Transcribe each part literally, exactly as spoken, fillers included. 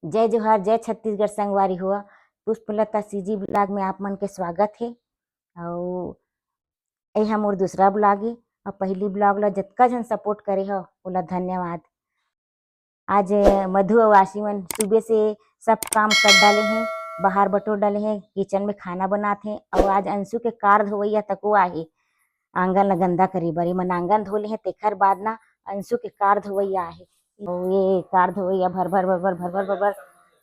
जय जोहार, जय छत्तीसगढ़ संगवारी हो। पुष्पलता सीजी ब्लॉग में आप मन के स्वागत हे। अउ एहा मोर दूसरा ब्लॉग ए। अउ पहिली ब्लॉग ला जतका झन सपोर्ट करे हो, ओला धन्यवाद। आज मधु अउ आशी मन सुबह से सब काम कर डाले हे, बाहर बटोर डाले हे, किचन में खाना बनात हे। अउ आज अंशु के कार धोवैया तको आहे, आंगन ला गंदा करे बर। एमन आंगन धो ले हे, तेखर बाद ना अंशु के कार धोवैया आहे। अउ ये कार धोवैया भर भर भर भर भर भर भर भर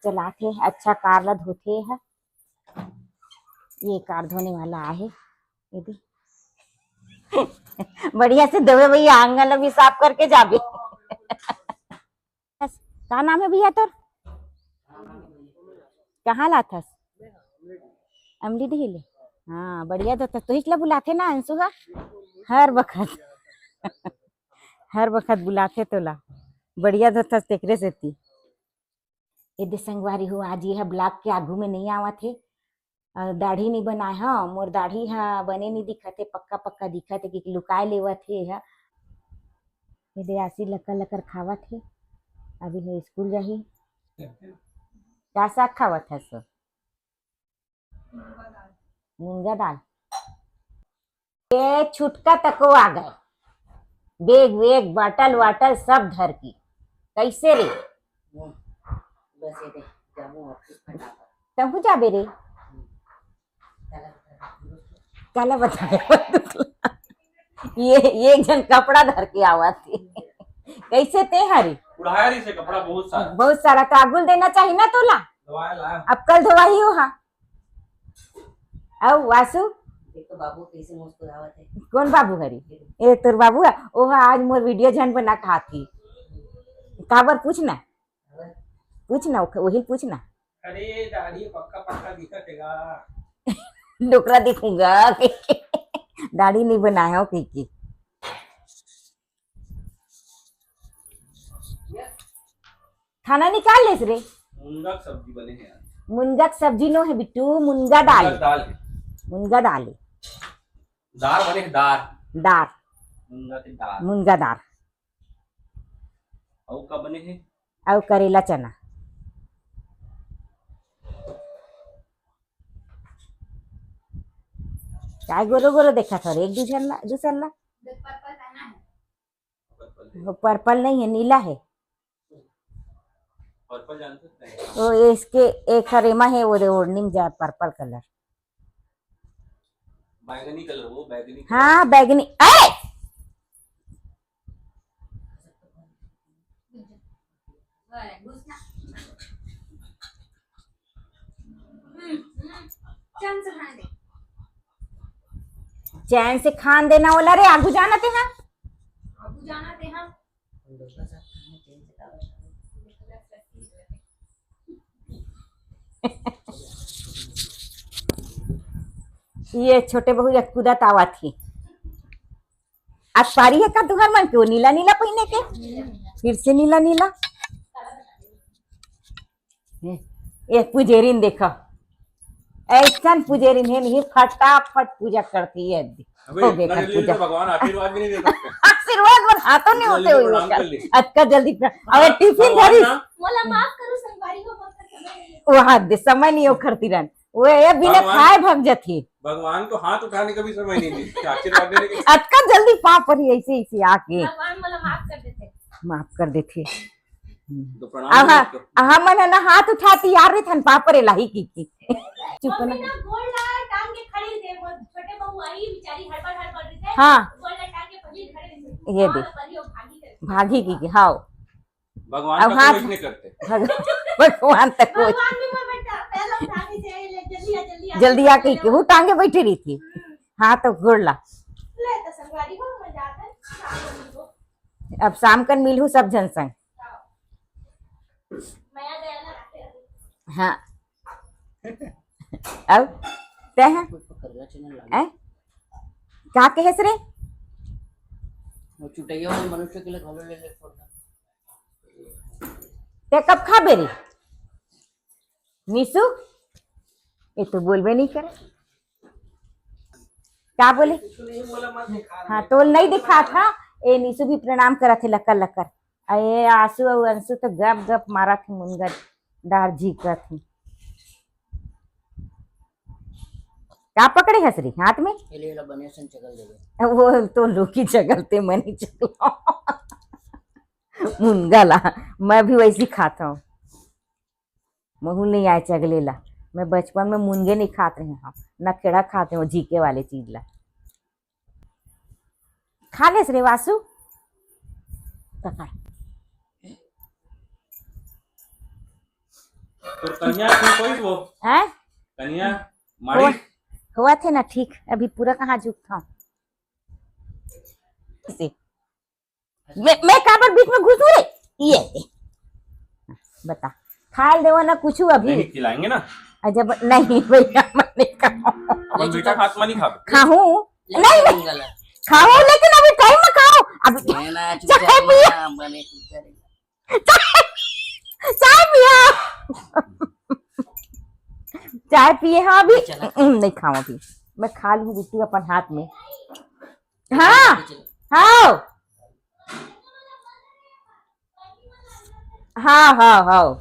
चलात हे, अच्छा कार ला धोथे ह। ये कार धोने वाला आहे, ये दे। बढ़िया से धोवे भैया, आंगन ला भी साफ करके जाबे। का नाम है भैया तोर? कहाँ लाथस? अमली डीह ले। हाँ, बढ़िया धोथस। तोहिच ला बुलाथे ना अंशु हा? हर बखत। हर बखत बुलाथे तोला। बढ़िया धोथस तेकरे सेती। ए दे संगवारी हो, आज ये ब्लॉग के आगू में नहीं आवत हे। अ, दाढ़ी नहीं बनाए हव, मोर दाढ़ी हा बने नहीं दिखत हे, पक्का पक्का दिखत हे कि लुकाए लेवत हे हा। ये दे आशी लकर लकर खावत हे, अभी हे स्कूल जाही। का साग खावत हस? मुनगा दाल। ए छुटका तको आ गए, बैग वैग, बाटल वाटल सब धर के। कैसे रे? बस ये दे, जाबो ऑफिस फटाफट। तहू जाबे रे? हम्म। काला बता। ये, ये एक झन कपड़ा धर के आवत हे। कैसे ते हरी? उड़ाया रही से कपड़ा बहुत सारा। बहुत सारा, तो आगुल देना चाहिए ना तोला। धोवाए ला। अब कल धोवाही हो हा। अउ वासु? देख तो बाबू कैसे मुस्कुरावत हे। कौन बाबू हरी? ए, तोर बाबू हे? ओहा आज मोर वीडियो झन बना खात ही। काबर पूछ ना? पूछ ना, ओख-, वही पूछ ना। अरे, दाढ़ी पक्का पक्का दिखत हे गा। डोकरा दिखूंगा। दाढ़ी नहीं बनाए हो कहिके। खाना निकाल लेस रे। मुनगा के सब्जी बने हे आज। मुनगा के सब्जी नो हे बिट्टू, मुनगा दाल। मुनगा दाल हे। मुनगा दाल हे। दार बने हे, दार। दार। मुनगा के दार। मुनगा दार। अउ का बने हे? अउ करेला चना। काय गोरो गोरो देखत हव रे, एक दूसर ला, दूसर ला? वो पर्पल नहीं है, नीला है। पर्पल जानते हैं? वो इसके एक हर एमा है, वो दे ओढ़नी में जाए पर्पल कलर। बैगनी कलर, वो बैगनी कलर। हाँ, बैगनी। ए! चैन से खान देना वाला रे, आगू जाना ते हाँ। आगू जाना ते हाँ। ये छोटे बहू एक कूदत आवत ही। आज पारी है का तुहर मन के वो नीला नीला पहिने के? फिर से नीला नीला। ये, ये पुजेरिन देखा, ऐसन पुजेरिन है नहीं, फटाफट पूजा करती है। अबे, हो गए इतना कर जल्दी पूजा। तो भगवान आशीर्वाद भी नहीं दे सकते। आशीर्वाद मन हाथों नहीं इतना होते जल्दी हुए प्रणाम कर। कर ली। अतका जल्दी प्र-, अबे हाँ, टिफिन भगवान धरी। ना। मोला माफ करू संगवारी हो, मोर कर समय नहीं। वो हाथ दे, समय नहीं हो करती रहन। वो ये बिना भगवान खाए भाग जाती। भगवान को हाथ उठाने का भी समय नहीं मिलता, आशीर्वाद देने के। अतका जल्दी पाँव पर ही ऐसे, ऐसे आके। भगवान मोला माफ कर देते। माफ कर देते। तो प्रणाम अहा, नहीं करते। अहा मन ना हाथ उठाती यार रे, थन पाँव पर लाही की, की। चुप मम्मी ना। ना गोड़ ला टांग के खड़ी रहे, वो छोटे बहू आई बेचारी हड़बड़ हड़बड़ रही है। हाँ। गोड़ ला टांग के पहले खड़े रहे। ये दे। और पहले वो भागी करके। भागी की, की, हाँ। भगवान अब का हाथ कोई नहीं करते। भग-, भगवान तक कोई। भगवान भी मर बैठा, पहले उठा के जाए, ले, जल्दी आ, जल्दी आ, जल्दी आ के जल्दी आ। वो टांगे बैठी रही थी। हम्म। हाँ, तो गोड़ ला। ले, तो संगवारी हो, मैं जाता हूँ, शाम को मिलूँ। अब शाम कन मिलहू सब झन संग। हाँ। मैं आ गया ना। हाँ। अब ते हैं? हैं? का कहेस रे? वो चुटैया वाले मनुष्य के लिए घालो ले ले छोड़ना। ते कब खाबे रे? निशु, ये तो बोलबे नहीं करे। का बोले? हाँ, तो नहीं दिखा था। ए निशु भी प्रणाम करत हे लकर लकर। अरे आशु अउ अंशु तो गप गप मारत हे मुनगा। डार झिकत हे। का पकड़े हस रे हाथ में? ये ले, ये ला बने सन चगल देबे। वो तो लोकी चगलते, मनी चगला। मुनगा ला, मैं भी वैसी खात हूँ। महू नहीं आए चगले ला। मैं बचपन में मुनगे नहीं खात रहे हूँ, ना केड़ा खाते हूँ, झीके वाले चीज ला। खा लेस रे वासु। पकड़। तोर कनिया के कोई वो? हैं? कनिया, मारी? हुआ, हुआ थे ना ठीक, अभी पूरा कहाँ झुकता हूँ। इसे। मैं, मैं काबर बीच में घुसू रे? ये दे। बता। खाल देवा ना कुछ अभी। नहीं खिलाएंगे ना। अजब नहीं भैया, मैं नहीं खाऊं। अपन बेटा हाथ में नहीं खावे। खाऊं। नहीं, नहीं। खाऊं, लेकिन अभी टाइम में खाऊं। अभी ये ना, चाय चुपचाप पिए। ना, बने चुपचाप। चाय, चाय पिया। चाय पिए हाँ अभी। चला। हम्म, नहीं खाऊं अभी। मैं खा लूं बिट्टू अपन हाथ में। हाँ, चला। हाँ। हाँ, हाँ, हाँ।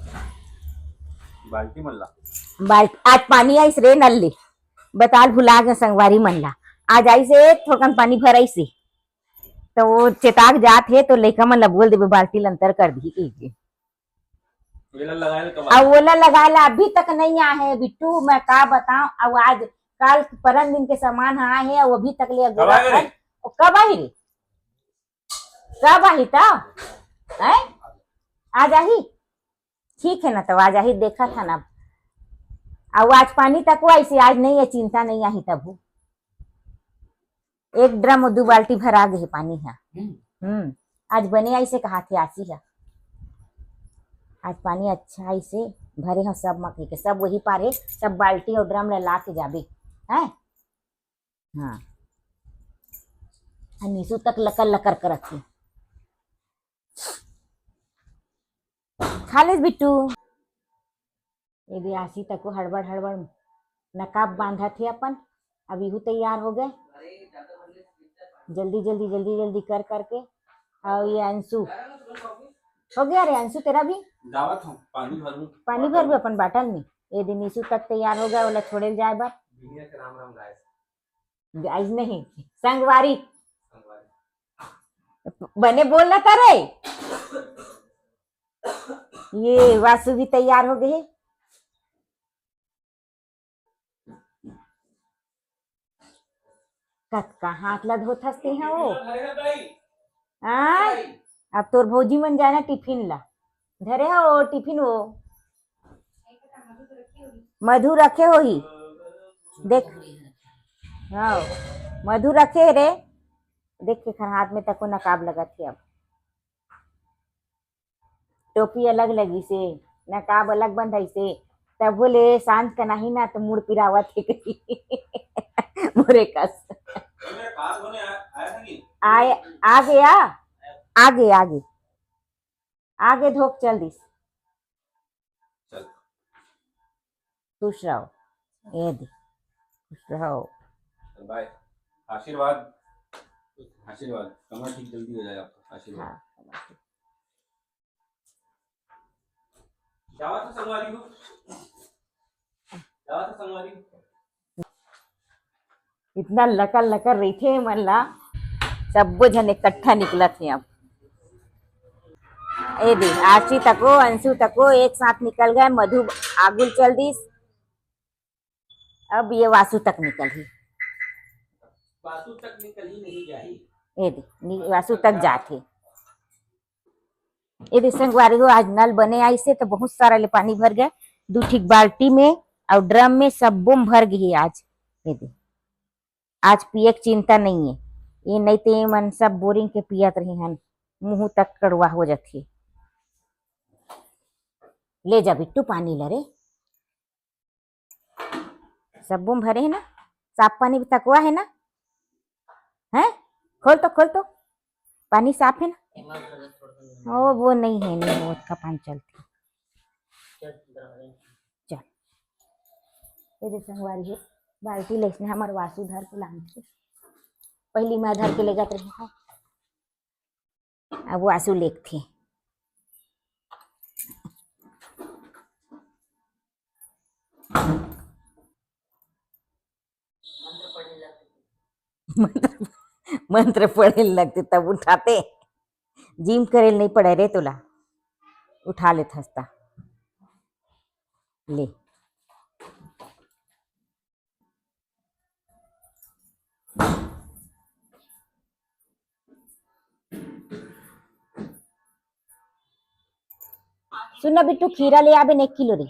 बाल्टी मन ला। बाल्टी, आज पानी आइस रे नल्ली। बताल भुला गे संगवारी मन ला। आज आइस हे, थोकन पानी भर आइस हे। तो वो चेताक जात हे, तो लइका मन ला बोल देबे, बाल्टी ल अंतर कर दी एक दिन। वेला लगाए ले कब अब आए? ओला लगाए ला अभी तक नहीं आए हे बिट्टू, मैं का बताऊं। अब आज काल परन दिन के सामान ह आए हे, वो अभी तक ले कब अगोरा आए रे? खन-, ओ, कब आही रे? कब आही त? हैं? आज आही? ठीक है ना, तो आज आही, देखा था ना। अब आज पानी तक हुआ इसे, आज नहीं है, चिंता नहीं आही तब हूँ। एक ड्रम और दो बाल्टी भरा गे हे पानी ह। हम्म। हम्म, आज बने आइसे कहा थे आसी ह। आज पानी अच्छा आइसे भरे हो सब मकई के, सब वही पारे, सब बाल्टी और ड्रम ले ला के जाबे, हैं? हाँ। आ निशु तक लकर लकर करत हे। खा ले बिट्टू। ये दे आसी तको हड़बड़ हड़बड़ नकाब बांधत हे अपन। अब इहू तैयार हो गए, जल्दी जल्दी जल्दी जल्दी कर करके। और ये अंशु हो गया रे, अंशु तेरा भी। जावत हूँ, पानी भरूँ। पानी भर भी अपन बाटल में। ये दे निशु तक तैयार हो गया, ओला छोड़े ल जाए बर। दुनिया के राम राम गाइस। गाइस नहीं, संगवारी। संगवारी। बने बोलना था रे। ये वासु भी तैयार हो गए हे। कतका हाथ ला धोत हस तेहा वो। हाँ, अब तोर भौजी मन जाना टिफिन ला धरे हो, टिफिन वो मधु रखे होही। देख, हाँ, मधु रखे रे। देख के खन हाथ में तको नकाब लगत हे अब। टोपी अलग लगिसे, नकाब अलग बंधाइसे, तभो ले सांझ कन आही ना तो मुड़ पिरावत हे कही। मोरे कस। आए, आ गया, आ गए, आ गए, आ गए धोक चल दिस। चल। खुश रहो। ये दे। खुश रहो। बाय। आशीर्वाद। आशीर्वाद। कमर ठीक जल्दी हो जाए आपका। आशीर्वाद। हाँ। जावा तो संगवारी हो। जावा तो संगवारी हो। इतना लकर लकर रहिथे मन ला, सब्बो झन इकट्ठा निकलत हे अब। ए दे, आरती तको, अंशु तको एक साथ निकल गए, मधु आगुल चल दिस, अब ये वासु तक निकल ही। वासु तक निकल ही नहीं जाही। ए दे, नि-, वासु तक जात हे। ए दे संगवारी हो, आज नल बने आइसे तो बहुत सारा ले पानी भर गए, दू ठीक बाल्टी में और ड्रम में, सब्बो में भर गई आज। ए दे, आज पिए के चिंता नहीं है, ये नहीं तो ये मन सब बोरिंग के पियत रही हन, मुंह तक कड़वा हो जाती। ले जा बिट्टू पानी ला रे। सब्बो में भरे हे ना, साफ पानी भी तकवा हे ना, हैं? खोल तो, खोल तो, पानी साफ हे ना? ओ, वो नहीं है, नहीं, वो का पानी चलती। चल, ये दे संगवारी हो, बाल्टी ले इसने हमर वासु धर के लान के, पहली मैं धर के ले जात रही हूँ। अब वासु लेगथे। मंत्र, मंत्र पढ़े लगथे तब उठाथे। जिम करे ल नइ पड़े रे तोला, उठा लेथस त। ले। सुन ना बिट्टू, खीरा ले आबे न एक किलो रे।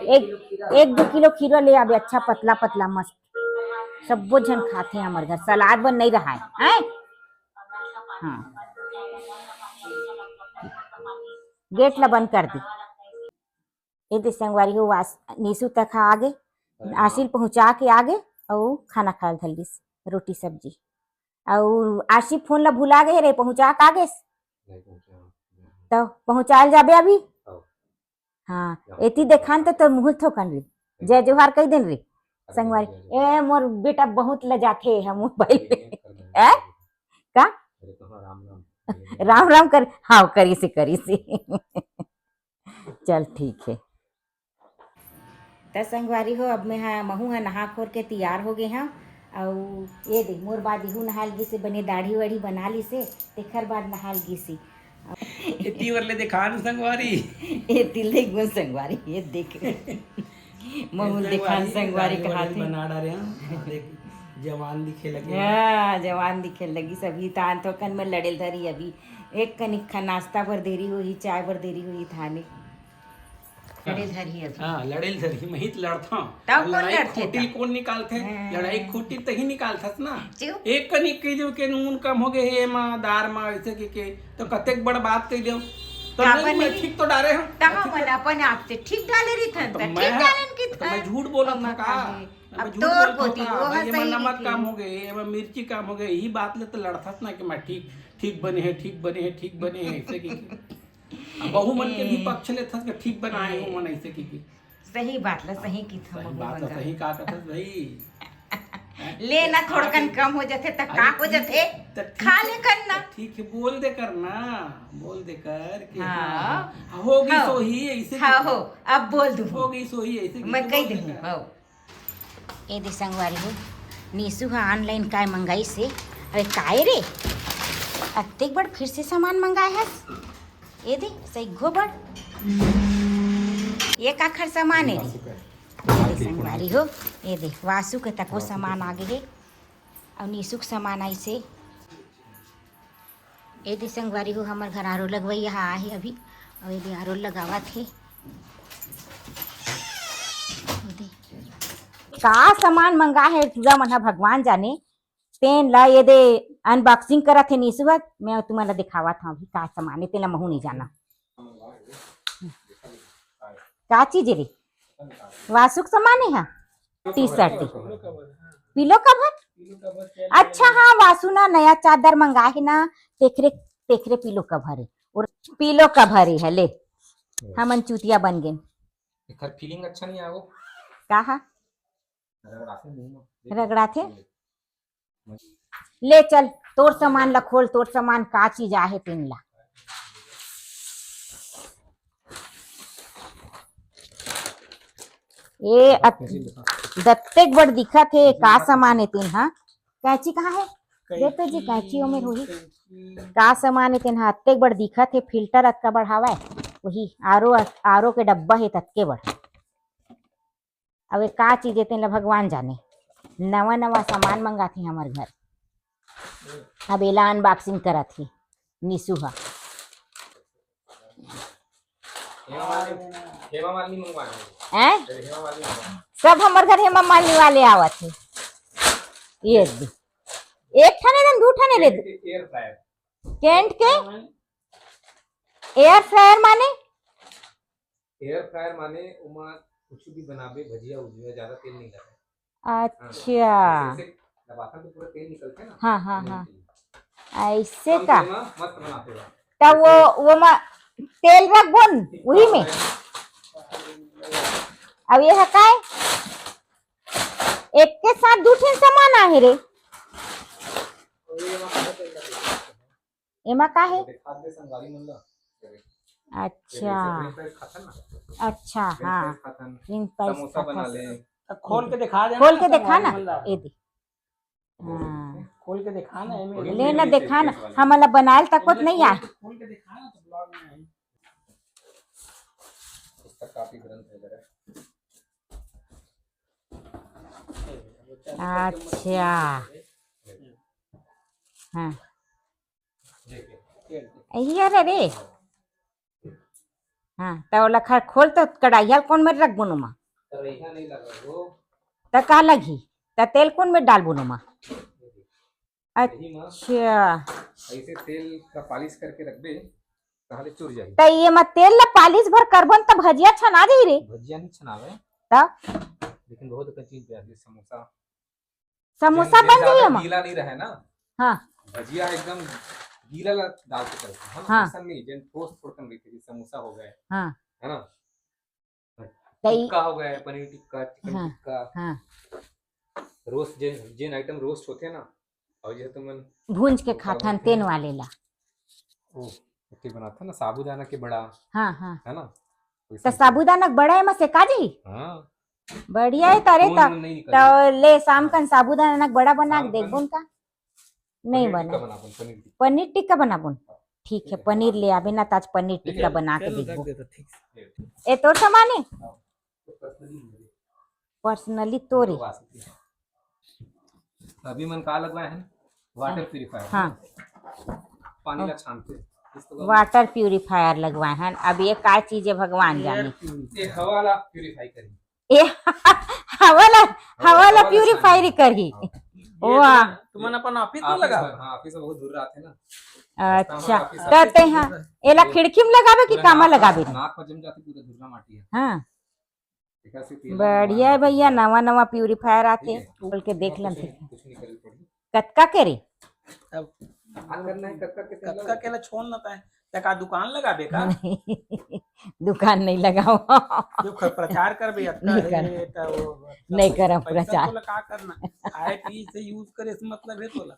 एक, एक दो किलो खीरा ले आबे, अच्छा पतला पतला मस्त, सब्बो झन खाथे हमर घर, सलाद बर नइ रहाय, हैं? हाँ, गेट ला बंद कर दी। ए दे संगवारी हो, वास-, नीसू तक ह आगे, आशील पहुंचा के आगे, अउ खाना खाए ल धर लिस, रोटी सब्जी। अउ आशील फोन ला भुला गे रे, पहुंचा के आगेस। नहीं पहुंचा। त पहुंचाए ल जाबे अभी। हाँ, एती देखान त तोर मुंह थोकन रे। जय जोहार कहि देन रे। संगवारी, ए मोर बेटा बहुत लजाथे है मोबाइल में। हैं? का? राम राम कर, हाँ, करिसे, करिसे। चल ठीक हे। त संगवारी हो, अब मैं हा, महू हा नहा खोर के तियार हो गे हंव। अउ ये दे, मोर बाद इहू नहाल गिसे, बने दाढ़ी वाढ़ी बना लिसे, तेखर बाद नहाल गिसे। एती बर ले देखान संगवारी। एती ले गुन संगवारी, ये देख। महू देखान संगवारी कहा थे। बना डारे हंव। देख, जवान दिखे लगे। हाँ, जवान दिखे लगी सभी। तान थोकन में लड़ेल धरी अभी। एक कनिक खा नाश्ता बर देरी होही, चाय बर देरी होही थाने। लड़ेल धरी अभी। हाँ, लड़ेल धरी, मही त लड़थंव। तब कौन लड़थे तब? लड़ाई खूंटी कौन निकालथे? हाँ। लड़ाई खूंटी तही निकालथस ना। चुप। एक कनिक कहि देव के नून कम हो गे हे एमा, दार मा, ऐसे के, के, तो कतेक बड़ बात कहि देव। तो नहीं, मैं ठीक तो डारे हंव। तहाँ मन अपन आप से ठीक डाले रहिथन, तो ठीक डालेन कि त मैं झूठ बोलत हंव का? अब तोर कोती वो ह सही नमक कम हो गे, एमा मिर्ची कम हो गे, यही बात ले तो लड़थस ना कि मैं ठीक, ठीक बने हे, ठीक बने हे, ठीक बने हे, ऐसे कि, कि। अब बहू मन के भी पक्ष लेथस कि ठीक बनाए हो मन, ऐसे कि, कि। सही बात ला सही किथन, सही बात ला सही का कथस भाई। ले ना, थोड़कन कम हो जाथे त का हो जाथे? खा ले कर ना। ठीक है, बोल दे कर ना, बोल दे कर कि हाँ, हाँ, हो गई सोही, ऐसे हाँ, हो, अब बोल दूँ। हो गई सोही, ऐसे कि मैं कहि दूँ। हाँ। ए दे संगवारी हो, नीसू ह online काय मंगाइस हे। अरे काय रे, अतेक बड़ फिर से सामान मंगाए हस? ए दे, सइघो बड़। ये काखर सामान ए रे? ए दे संगवारी हो, ए दे, वासु के तको सामान आगे हे, अउ नीसू के सामान आइस हे। ए दे संगवारी हो, हमर घर आरो लगवइया ह आहे अभी, अउ ए दे आरो लगावत हे। ए दे। का सामान मंगा हे टूरा मन ह, भगवान जाने। तेन ला ए दे unboxing करत हे नीसू ह, मैं तुमन ला देखावत हंव अभी का सामान हे, तेन ला महू नइ जानंव। का चीज रे? वासु के सामान हे, हाँ। T-shirt हे। Pillow cover? अच्छा, हाँ, वासु ना नया चादर मंगाए हे ना, तेखरे, तेखरे pillow cover हे। अउ pillow cover हे, ले। हमन चूतिया बन गेन। एकर feeling अच्छा नहीं आगो। का हा? रगड़ाथे। ले चल, तोर सामान ला खोल, तोर सामान का चीज आहे तेन ला। ए अत-, दत्तेक बड़ दिखत हे, का सामान हे तेन हा? कैंची कहाँ हे? दे तो जी, कैंची ओमेर होही। का सामान हे तेन हा? अत्तेक बड़ दिखत हे, filter अतका बड़ हावय, वही आरो, आरो के डब्बा हे ततके बड़। अब ये का चीज हे, तेन ला भगवान जाने। नवा नवा सामान मंगाथे हमर घर। अब एला unboxing करत हे निशु ह। हेमा मालिनी, हेमा मालिनी मंगवाए हे। हैं? अरे, हेमा मालिनी मंगवाए हे। सब हमर घर हेमा मालिनी वाले आवत हे। ये दे। एक ठने दन, दू ठने ले दे। Kent के air fryer। Kent के air fryer माने? Air fryer माने ओमा कुछ भी बनाबे, भजिया उजिया, ज्यादा तेल नहीं लगे। अच्छा। हाँ, ऐसे, ऐसे दबाथन तो पूरा तेल निकलथे ना, हाँ, हाँ, हाँ। ऐसे का? मस्त बनाथे। तब वो, वो मा तेल रख बोन, वही में। अब ये हे काय? एक के साथ दू ठिन सामान आहे रे। एमा का हे? अच्छा। अच्छा, हाँ। French fries खाथन। खोल के दिखा देना। खोल के दिखा ना। ए दे। हाँ। खोल के दिखा ना, एमे ले ना, दिखा ना, हमन ला बनायल तक होत नहीं आय। खोल के दिखा ना, तो ब्लॉग में आई। पुस्तक कापी ग्रंथ वगैरह। अच्छा। हाँ। यही हरे रे। हाँ, त ओला खा-, खोल तो कढ़ाई हल कोन में रख बुनो मा? त का लगही? त तेल कोन में डाल बुनो मा? अच्छा। ऐसे तेल का पालिश करके रख दे, ताहले चुर जाही। त ये मा तेल ला पालिश भर करबन त भजिया छना जाही रे। भजिया नहीं छनावे। त? लेकिन बहुत अच्छा चीज है, जैसे समोसा। समोसा बन जाही मा। गीला नहीं रहे ना। हाँ। भजिया एकदम गीला ला डाल के करते हैं, हाँ। ऐसा नहीं, जैसे ठोस थोड़कन रहिथे, जैसे समोसा हो गए। हाँ। है ना? टिक्का हो गया, पनीर टिक्का, चिकन हाँ, टिक्का। हाँ। रोस्ट, जेन, जेन आइटम रोस्ट होथे ना, और जैसे तुमन भूंज के खाथन, तेन वाले ला। ओ, ओके बनाथन ना, साबूदाना के बड़ा। हाँ, हाँ। है ना? त साबूदाना के बड़ा एमा सेका जी? हाँ। बढ़िया है तारे। त ले शाम कन साबूदाना के बड़ा बना के देखबो का। नहीं बने। पनीर टिक्का बनाबो। ठीक है, पनीर ले आबे ना, त आज पनीर टिक्का बना के देखबो। ए, तोर सामान है? पर्सनली तोरे। अभी मन का लगवाए हैं? Water purifier. हाँ। पानी ला छानते। वाटर प्यूरिफायर लगवाए हैं। अब ये का चीज है, भगवान जाने। ये हवा ला प्यूरिफाई करी। ए, हवा ला, हवा ला प्यूरिफाई करही। वाह। तुमन अपन ऑफिस में लगा? हाँ, ऑफिस में बहुत दूर रहते ना। अच्छा, त तेहा एला खिड़की में लगाबे कि कामा लगाबे? नाक में जम जाती, पूरा धुर्रा माटी है। हाँ। बढ़िया है भैया, नवा नवा प्यूरिफायर आथे, खोल के देख लन। कतका के रे? अब कतका के ला छोड़ ना पाए। त का दुकान लगाबे का? नहीं, दुकान नहीं लगाओ। जो प्रचार करबे, अतका नहीं करम प्रचार। तोला का करना? खाए पी से यूज करे से मतलब है तोला।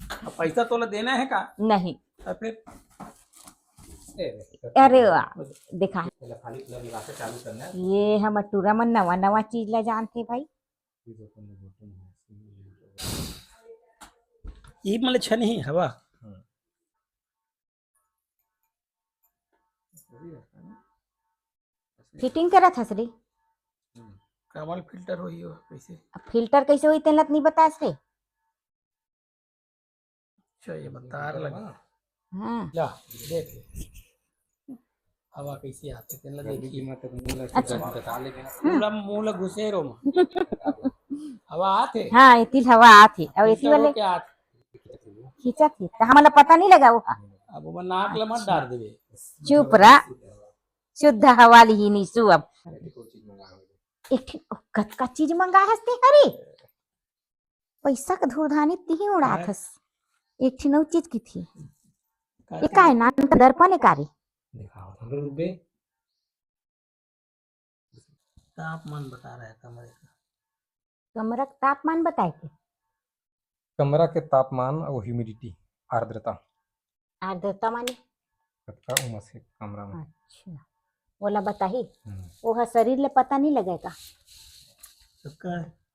अब पैसा तोला देना है का? नहीं। तो फिर अरे वाह, देखा। ये हमर टूरा मन नवा नवा चीज ला जानथे भाई। ये मतलब छन ही हवा। फिटिंग करत हस रे। कामल फिल्टर होही हो कैसे? अब फिल्टर कैसे होही तेला त नहीं बतास रे। अच्छा, ये बता लगा। हाँ। ला, देख। हवा कैसे आथे तेला देखी। अच्छा। पूरा मुंह ला घुसे रो मा। हवा आथे। हाँ, एती हवा आथे। अब एती वाले खींचत हे, त हमला पता नहीं लगा वो। अब वो नाक ला मत डार देवे। चुप रहा। शुद्ध हवा लिही नीसू अब। एक ठिन कतका चीज मंगाए हस ते हरे। पैसा के धुरधानी तिही उड़ात हस। एक ठिन अउ चीज की थी। ये का है, नान का दर्पण है का रे? दिखाओ तो रुक बे। तापमान बता रहा है कमरे का। कमरा का तापमान बताए के? कमरा के तापमान और ह्यूमिडिटी, आर्द्रता। आर्द्रता माने? कतका उमस हे कमरा में। अच्छा, ओला बताही। हम्म। ओहा शरीर ले पता नहीं लगेगा।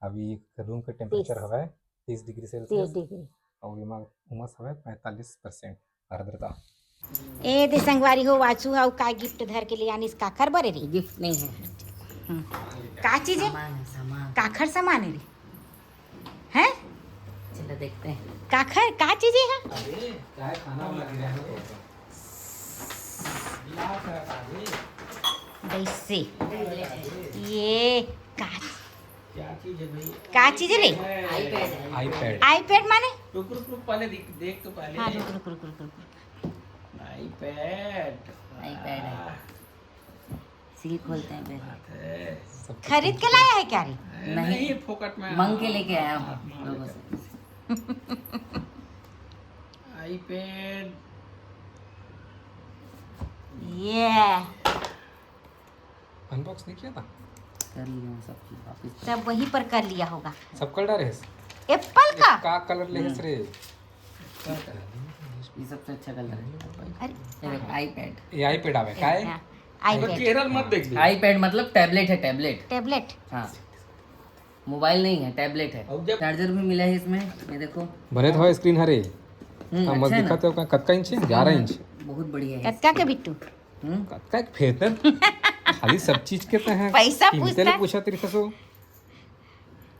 अभी एक रूम के टेम्परेचर हवय तीस डिग्री सेल्सियस। तीस डिग्री। और एमा उमस हवय पैंतालीस परसेंट आर्द्रता। ए दे संगवारी हो, वाचू हा अउ का गिफ्ट धर के ले आनिस, काखर बरे रे? गिफ्ट नहीं है। हम्म। का चीज है? सामान है, सामान। काखर सामान है रे? हैं? चलो देखते हैं। काखर, का चीज है? अरे, चाहे खाना वाना गिरा है तो। वैसे। ये का, क्या चीज है भाई? का चीज है रे? iPad है। iPad। iPad माने? रुक, रुक, रुक, पहले देख, देख तो पहले। हाँ, रुक, रुक, रुक, रुक, रुक। iPad। iPad है। वाह। सील खोलते हैं पहले। बात है। खरीद के लाया है क्या रे? नहीं, नहीं, फोकट में। मांग के लेके आया हूँ आप लोगों से। iPad। ये। अनबॉक्स नहीं किया था? कर लिया हूँ सब चीज़ वापस। सब वहीं पर कर लिया होगा। सब कर डाले हैं। एप्पल का? का कलर ले हम्म। रे? ये सबसे अच्छा कलर है। अरे। ये देख, iPad। ये iPad आवे, का है? हाँ, iPad। चेहरा मत देख। iPad मतलब टैबलेट है, टैबलेट। टैबलेट। हाँ। मोबाइल नहीं है, टैबलेट है। चार्जर भी मिला है इसमें, ये देखो। बने तो है स्क्रीन हरे। हम्म, हाँ, मस्त अच्छा है ना? दिखत है, कतका इंच है? ग्यारह इंच। बहुत बढ़िया है। कतका के बिट्टू? हम्म? कतका के फेंकत? खाली सब चीज के तो है। पैसा कीमते पूछता ले है। पूछा तेरे से।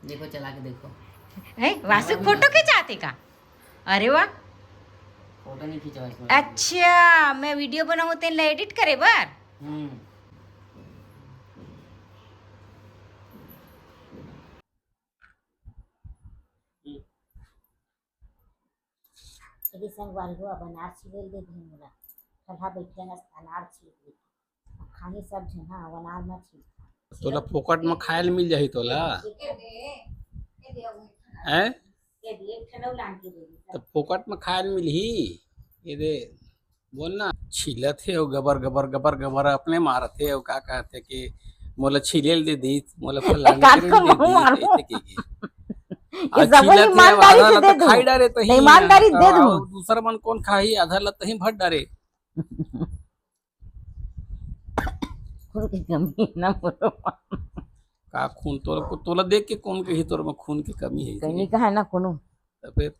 देखो, चला के देखो। है, वासु फोटो खिंचाते का? अरे वाह। फोटो नहीं खींचा इसमें। अच्छा, मैं वीडियो बनाऊँ तेन ला एडिट करे बर? हम्म। यदि संगवारी हो, अब अनार छीले दे दे मोला। ठल्हा बैठे न अनार छील दे। खाही सब झन, हाँ, अब अनार मत छील। तोला फोकट म खाए ल मिल जाही तोला। हैं? ये दे, एक ठन अउ लान के दे दे। त फोकट म खाए ल मिलही। ये दे, बोल ना, छीलत हे अउ गबर, गबर, गबर, गबर अपने मारत हे अउ का कहत हे कि मोला छीले ल दे दीस, मोला फलाना कान करे ल को दे मुंह दीस, मारो। ऐसे कहिके। ये आ, सब छीलत हे, ईमानदारी आधा से ल दे तो दो। खाई डारे तहीं, ईमानदारी दे दो। अउ दूसर मन कोन खाही, आधा ल तहीं भर डारे। खून के कमी हे ना मोरो। का खून? तोला, तोला देख के कोन कही तोर में खून के कमी हे? कहीं नहीं कहा ना कोनो। त फिर?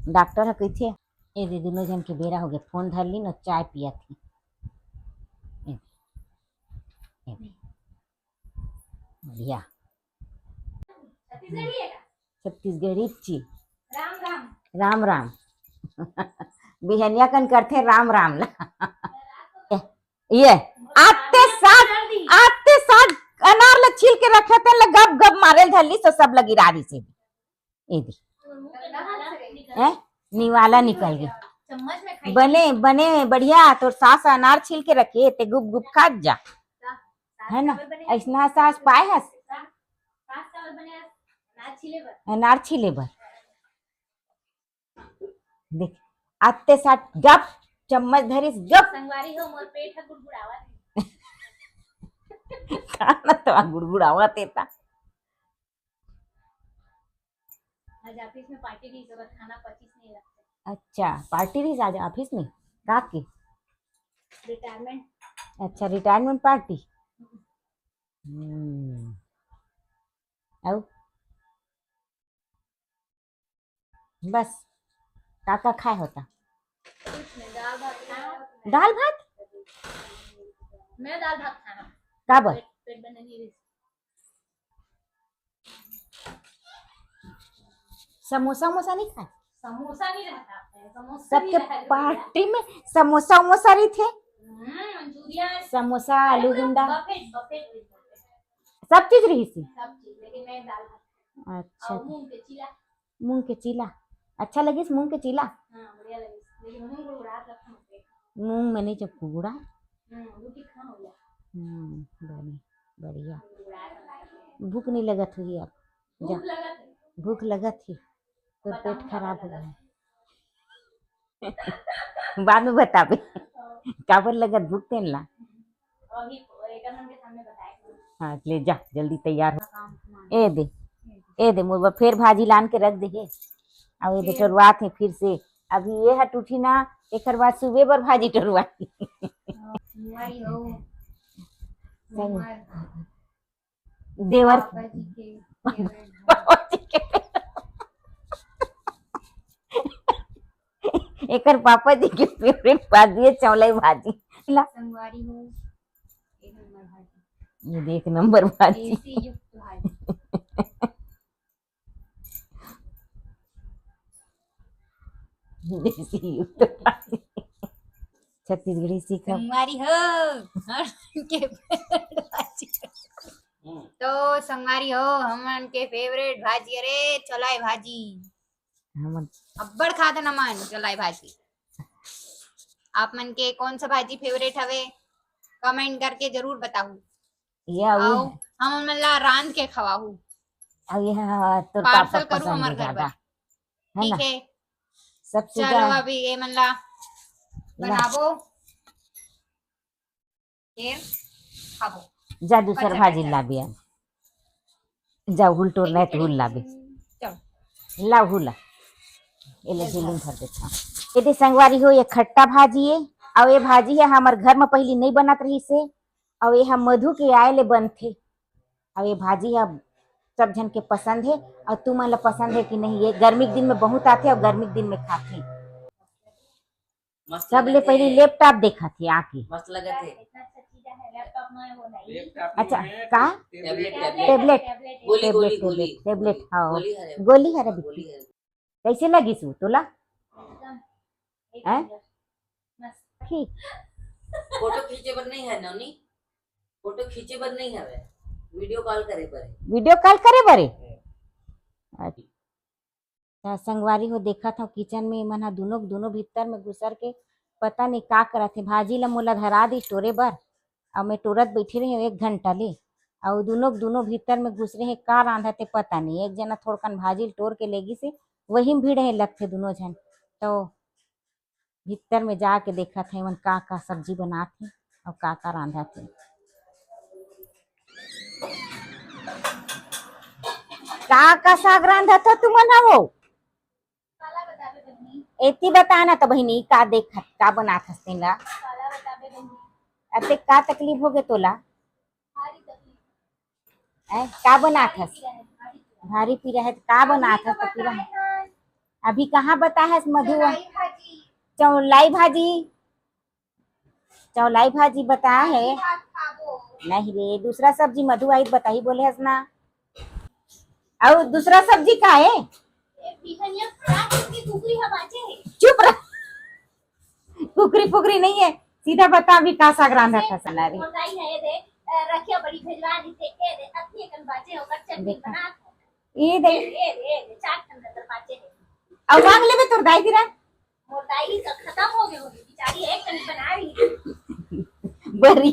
डॉक्टर ह कहिथे, ए दे, दुनों झन के बेरा हो गया, फोन धर ली न, चाय पिया थी। ए, ए, बढ़िया। छत्तीसगढ़ी ची। राम राम। बिहनिया कन करथे राम राम ला। ये आते साथ, आते साथ अनार ला छील के रखे थे, ला गप गप मारे ल धर ली, तो सब लगी रारी से। ए दे। हैं? निवाला निकल गई। बने, बने, बढ़िया, तोर सास अनार छील के रखे, ते गुप गुप खात जा। है ना? ऐसना सास पाए हस? अनार छीले बर। देख, आते साथ गप, चम्मच धरिस गप। संगवारी हो, मोर पेट ह गुड़गुड़ावत हे। का ना तो गुड़गुड़ावत हे ता। आज ऑफिस में पार्टी रहिस, ओकर खाना पचिस नहीं लगता। अच्छा, पार्टी रहिस आज ऑफिस में? का के? रिटायरमेंट। अच्छा, रिटायरमेंट पार्टी। हम्म। अउ? बस, का का खाए होता? कुछ नहीं, दाल भात खाया। दाल भात? मैं दाल भात खाया। काबर? पेट, पेट बने नहीं रही। समोसा वमोसा नहीं खाए? समोसा नहीं रहता है, समोसा नहीं सबके रहता है भैया। पार्टी में समोसा वमोसा रहिथे? हम्म, मंचूरियन। समोसा, अरे, आलू पूरा गुंडा। Buffett, Buffett, Buffett. सब चीज रहिसे? सब चीज, लेकिन मैं दाल भात खाई। अच्छा। और मूंग के चीला। मूंग के चीला। अच्छा लगिस मूंग के चीला? हाँ, बढ़िया लगिस। लेकिन मूंग गुड़गुड़ा के रखा मत। मूंग में नहीं जब गुड़गुड़ा। हम्म, रोटी खा हो गया। हम्म, बनी, बढ़िया। गुड़गुड़ा के रखा। भूख नहीं लगत हुई अब? जा। भूख लगत है। भूख लगत ही। तोर पेट खराब हो गया। बाद में बताबे। काबर लगत भूख तेन ला? हाँ, ले जा, जल्दी तैयार हो। ए दे, ए दे, मोर बर फेर भाजी लान के रख दे हे। अउ ए दे, टोरवात हे फिर से। अभी ये ह टूठी ना, एकर बाद सुबह बर भाजी टोरवाही। देवर पापा जी के फेवरेट। पापा जी के। एकर पापा जी के फेवरेट भाजी है चौलाई भाजी। ला। संगवारी हो, एक नंबर भाजी। ये देख, एक नंबर भाजी। देसी युक्त भाजी। देसी युक्त भाजी। छत्तीसगढ़ी सीखब। संगवारी हो, हमन के फेवरेट भाजी। तो संगवारी हो, हमन के फेवरेट भाजी, अरे, चौलाई भाजी। हमन अब्बड़ खाथन हमन चौलाई भाजी। आप मन के कौन सा भाजी फेवरेट हवे, कमेंट करके जरूर बताहू। ये अउ अउ ये हमन मन ला रांध के खवाहू। अउ ये ह-, तोर पापा पार्सल करू पसंद हमर है घर ज्यादा। बर। है ना? ठीक है। सब चलो चीजा अभी ये मन ला ला। बनाबो। फिर खाबो। जा दूसर अच्छा, भाजी अच्छा। लाबे अब। जा हुल टोर नहीं तो हुल लाबे। चलो। ला हुला। एले झिल्ली में भर देता। ये दे संगवारी हो, ये खट्टा भाजी है। अउ ये भाजी है हमर घर में पहली नहीं बनत रहिसे। अउ ये हम मधु के आए ले बनथे। अउ ये भाजी ह सब झन के पसंद हे। और तुमन ला पसंद हे कि नहीं? ये गर्मी के दिन में बहुत आथे और गर्मी के दिन में खाथे। मस्त सबले लगत पहले हे। Laptop देखत हे आके। मस्त लगत हे। अच्छा, का? Tablet, tablet। Tablet। गोली, गोली, tablet, गोली। Tablet, हाँ। गोली हरे। गोली हरे हाँ, दीदी। गोली हरे। कैसे लगिस वो तोला? हैं? ठीक। फोटो खींचे बर नहीं है नवनी, फोटो खींचे बर नहीं हवे, video call करे बर हे। Video call करे बर हे? अच्छा। त संगवारी हो, देखत हव kitchen में एमन ह दुनो, दुनो भीतर में घुसर के पता नहीं का करत हे। भाजी ला मोला धरा दिस टोरे बर, अउ मैं टोरत बइठे रहे हव एक घंटा ले, अउ दुनो, दुनो भीतर में घुसरे हे, का रांधत हे पता नहीं। एक जना थोड़कन भाजी ल टोर के लेगिस हे, वही में भिड़े हे लगथे दुनो झन। तो भीतर में जाके देखत हे, एमन का का सब्जी बनात हे अउ का का रांधत हे। का का साग रांधत हो तुमन ह वो? एती बता ना तो बहिनी, का देखत, का बनात हस तेन ला? अते का तकलीफ होगे तोला? हैं, का बनात हस? भारी पीरा हे, त का बनात हस त पीरा हे? अभी कहाँ बताए हस मधु? चौलाई भाजी। चौलाई भाजी बताए हे। नहीं रे, दूसरा सब्जी मधु आई बताही बोले हस ना। अउ दूसरा सब्जी का हे? चुप रह। कुकरी फुकरी नहीं हे, सीधा बता अभी का साग रांधत हस ना रे। मोर दाई हे, ए दे, अ, रखिया बड़ी भेजवा दी थे, ए दे, अतनी अकन बाचे ओकर चटनी देखा। बना। ए दे। ए दे, ए दे, चार ठन दर बाचे हे। अउ मांग लेबे तोर दाई दिरा। मोर दाई का खत्म होगे होही, बेचारी एक ठन बना रही। बरी।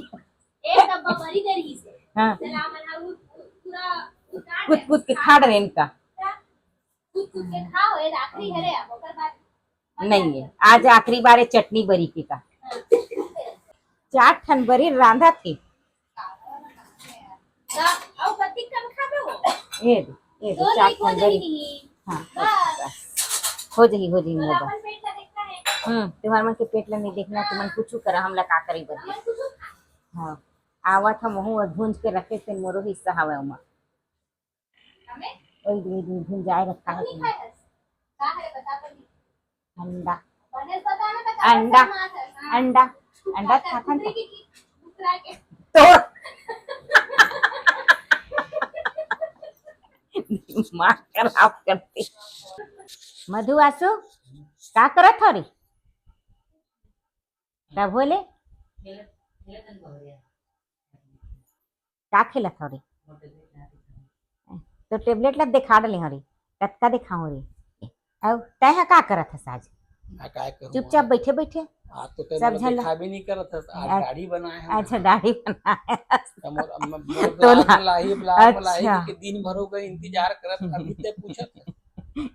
एक डब्बा बरी दे रही से। हाँ। चला मन हा उ, उ, पूरा उतार कुत कुत के खा डरे इनका। कुत कुत के खा होए, आखिरी हरे अब, ओकर बाद नहीं हे, आज आखिरी बार हे चटनी बरी के का। चार ठन बरी रांधत हे। ए दे, ए दे, चार ठन बरी। हाँ, बस, बस। हो जही, हो जही, मोर बर। हम्म, तुमन मन के पेट ला नहीं देखना, तुमन कुछु करा, हमला का करे बर। हाँ, आवत हम वहू भूंज के रखे से मोरो हिस्सा हवे ओमा। ओई दे, ओई दे, भुंजाए रखा है तुमने। अंडा। अंडा। अंडा। अंडा खाथन त। तो। दिमाग खराब करती। मधु आसू, का करत हरी? तब बोले, का खेलत हव रे? तो tablet ला देखा डले हव रे, कतका देखाव रे? अउ तैं ह का करत हस आज? मैं काय करूँ चुपचाप आज? बइठे बइठे। आज तो तैं सब मोला झन ला देखाबे नहीं करत हस, आज अच्छा, दाढ़ी बनाए हस। अच्छा, दाढ़ी बनाए हस। त मोर, अब मोर तो blog ला, में लाही, blog में लाही अच्छा। के दिन भर हो गए इंतजार करत, अभी तैं पूछत हस।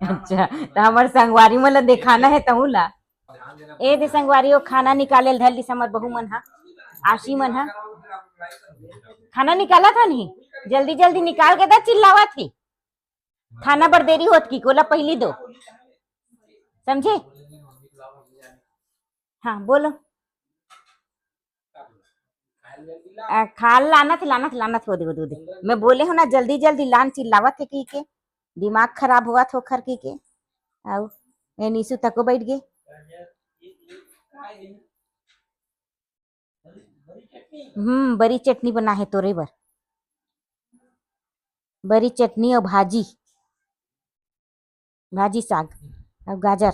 अच्छा, त हमर संगवारी मन ला देखाना हे तहू ला। ए दे संगवारी, ओ खाना निकाले ल धर लिस हमर बहू मन हा, आशी मन हा। खाना निकालत हन ही, जल्दी जल्दी निकाल के दा, चिल्लावत ही। खाना बर देरी होत कि कोला पहिली दो, समझे? हाँ, बोलो। आ, खा लानत, लानत, लानत, हो दे, हो दे, हो दे। मैं बोले हूँ ना, जल्दी, जल्दी लान, चिल्लावत हे कि के, दिमाग खराब होवत हे ओखर कि के। अउ ए निशु तको बैठ गे। हम्म, बरी चटनी बना हे तोरे बर, बरी चटनी अउ भाजी। भाजी साग अउ गाजर।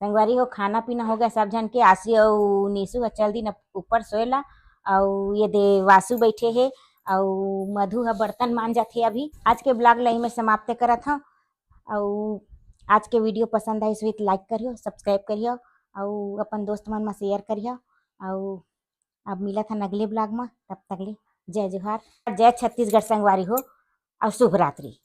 संगवारी हो, खाना पीना हो गया सब झन के। आशी अउ निशु ह चल दिन ऊपर सोए ला, अउ ये दे वासु बैठे हे, अउ मधु ह बर्तन मांजत हे। अभी आज के blog ला इही में समाप्त करत हव, अउ आज के video पसंद आइस होही त like करियो, subscribe करियो, अउ अपन दोस्त मन म share करियो, अउ अब मिलत हन अगले blog म। तब तक ले जय जोहार, जय छत्तीसगढ़ संगवारी हो, अउ शुभ रात्रि।